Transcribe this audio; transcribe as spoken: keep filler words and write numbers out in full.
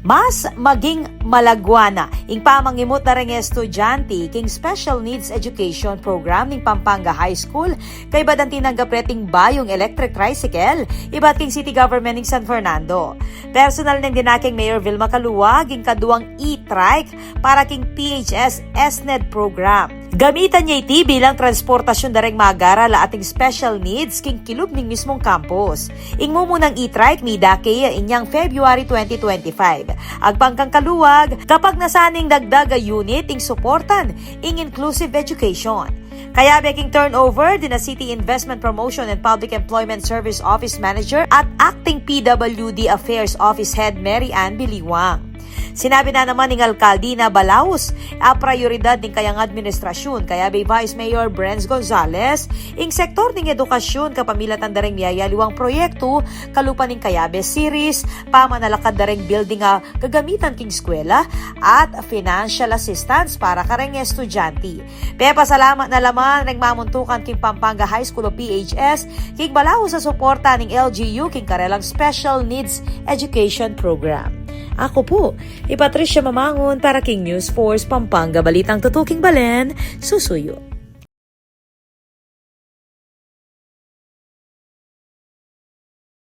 Mas maging malagwa na ing pamangimut da reng estudyante king Special Needs Education Program ning Pampanga High School kaybat ding tinanggap reting bayung electric tricycle ibat king city government ning San Fernando. Personal neng dinake ning Mayor Vilma Caluag ing kaduang e-trike para king P H S ESNED program. Gamitan ya iti bilang transportasyun da reng mag-aral a ating special needs king kilub ning mismung campus. Ing mumunang e-trike midake ya inyang February twenty twenty-five. Agpang kang Caluag, kapag nasaning dagdag a unit ing suportan ing inclusive education. Kayabe king turnover dina City Investment Promotion and Public Employment Service Office Manager at Acting P W D Affairs Office Head Mary Ann Biliwang. Sinabi na naman ning alkalde na balaus a prayoridad ning kayang administrasyun, kayabe i Vice Mayor Brenz Gonzalez, ing sektor ning edukasyun kapamilatan da reng miyayaliwang proyektu kalupa ning kayabe series, pamanalakad da reng building a gagamitan king eskwela at financial assistance para kareng estudyante. Pepasalamat na la man reng mamuntukan king Pampanga High School o P H S king balaus a suporta ning L G U king karelang Special Needs Education Program. Aku pu i Patricia Mamangun para king News Force Pampanga, balitang tutuking balen, susuyu.